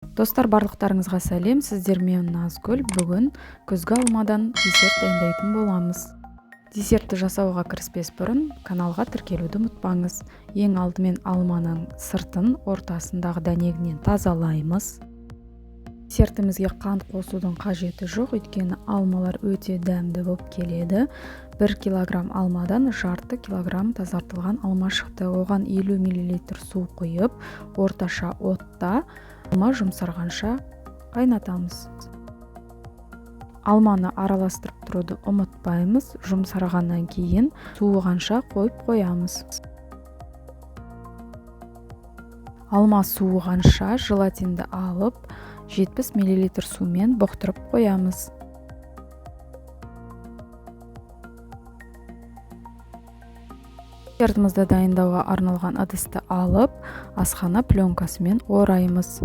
Достар, барлықтарыңызға сәлем. Сіздермен Назгүл. Бүгін күзгі алмадан десерт дайындайтын боламыз. Десертті жасауға кіріспес бұрын каналға тіркелуді ұмытпаңыз. Ең алдымен алманың сыртын ортасындағы дәнегінен тазалаймыз. Десертімізге қант қосудың қажеті жоқ, өйткені алмалар өте дәмді болып келеді. 1 килограмм алмадан жарты килограмм тазартылған алма шықты. Оған 50 миллилитр су құйып, орташа отта алма жұмсарғанша қайнатамыз. Алманы араластырып тұруды ұмытпаймыз. Жұмсарғаннан кейін суығанша қойып қоямыз. Алма суығанша желатинді алып, 70 миллилитр сумен бұқтырып қоямыз. Десертімізді дайындауға арналған ыдысты алып, асхана пленкасымен ораймыз.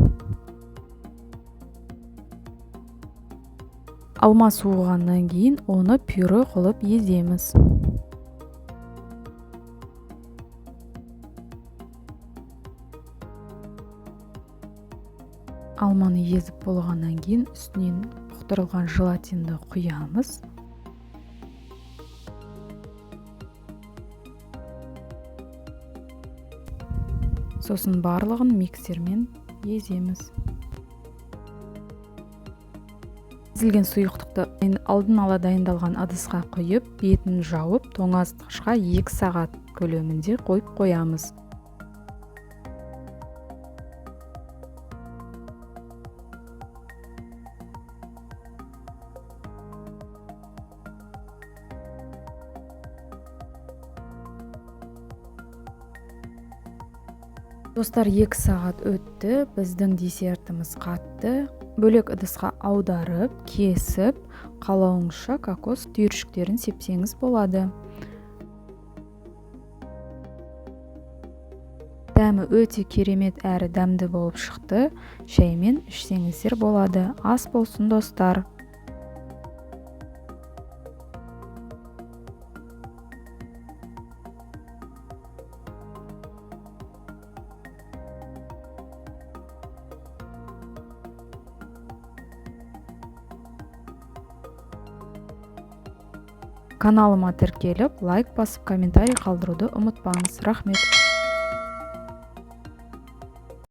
Алма суығаннан кейін оны пюре қылып еземіз. Алманы езіп болғаннан кейін үстінен бұқтырылған желатинді құямыз. Сосын барлығын миксермен еземіз. Езілген сұйықтықты алдын ала дайындалған ыдысқа құйып, бетін жауып, тоңазытқышқа 2 сағат көлемінде қойып қоямыз. Достар, 2 сағат өтті, біздің десертіміз қатты. Бөлек ыдысқа аударып, кесіп, қалауыңызша кокос түйіршіктерін сепсеңіз болады. Дәмі өте керемет әрі дәмді болып шықты. Шаймен ішсеңіздер болады. Ас болсын, достар. Каналыма тіркеліп, лайк басып, комментарий қалдыруды ұмытпаңыз. Рахмет.